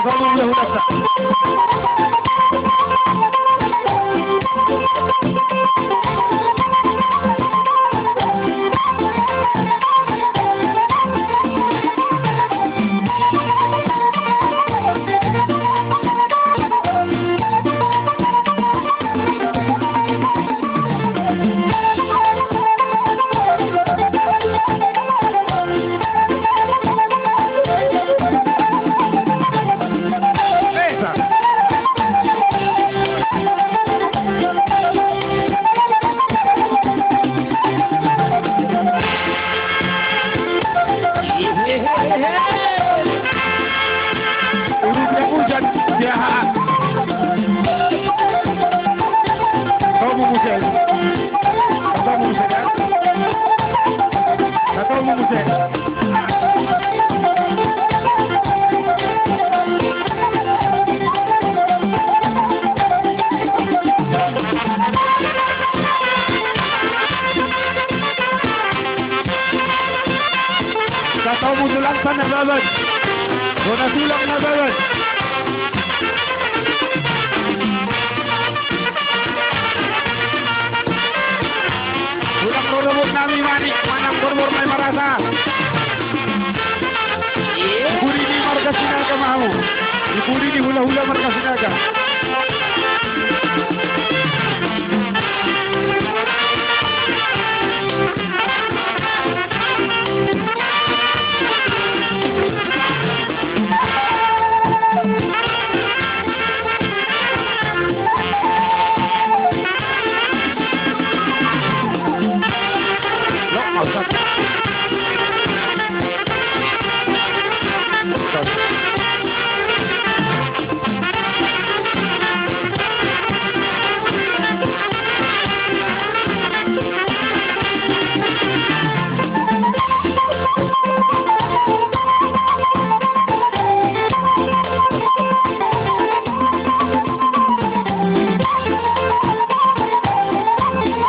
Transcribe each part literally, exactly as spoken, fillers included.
Urut na hujan, ya. Tau muse. Tau muse, ya. Tau muse. Tau muse, tulang Nababan. Bona tulang Nababan. Tulang rorobot nami Manik, manang borbor nai marasa. Di pudi ni marga Sinaga ma hamu. Di pudi ni hulahula marga Sinaga.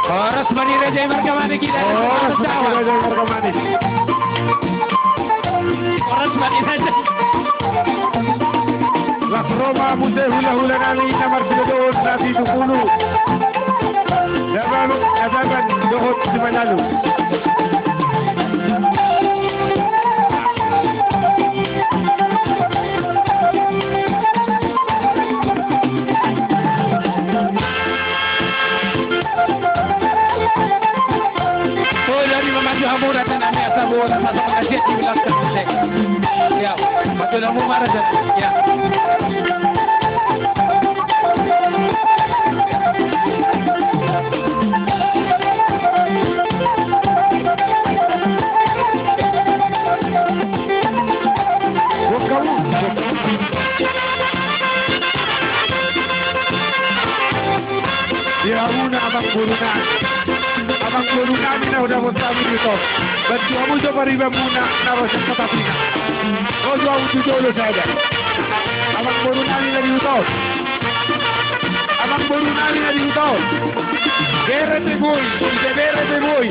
Horas ma di raja i marga Manik. Horas ma di raja i marga Manik. Horas ma di raja. Las ro ma muse hulahula nami na marsidohonon na pitu pulu. Nababan, Nababan dohot Simanalu. Oh, jadi memaju hamu datang nami asa bo, asa bo, asa di belakang. Ya, betul hamu marah, ya. Di hamuna amang boru nami. Amang boru nami na hudapot hami di huta on. Bantu hamu jo paribanmuna na ro sian Kapasingan. Ro jo hamu tu jolo sada. Amang boru nami na di huta on. Amang boru nami na di huta on. Bere pe boi, ise bere pe boi.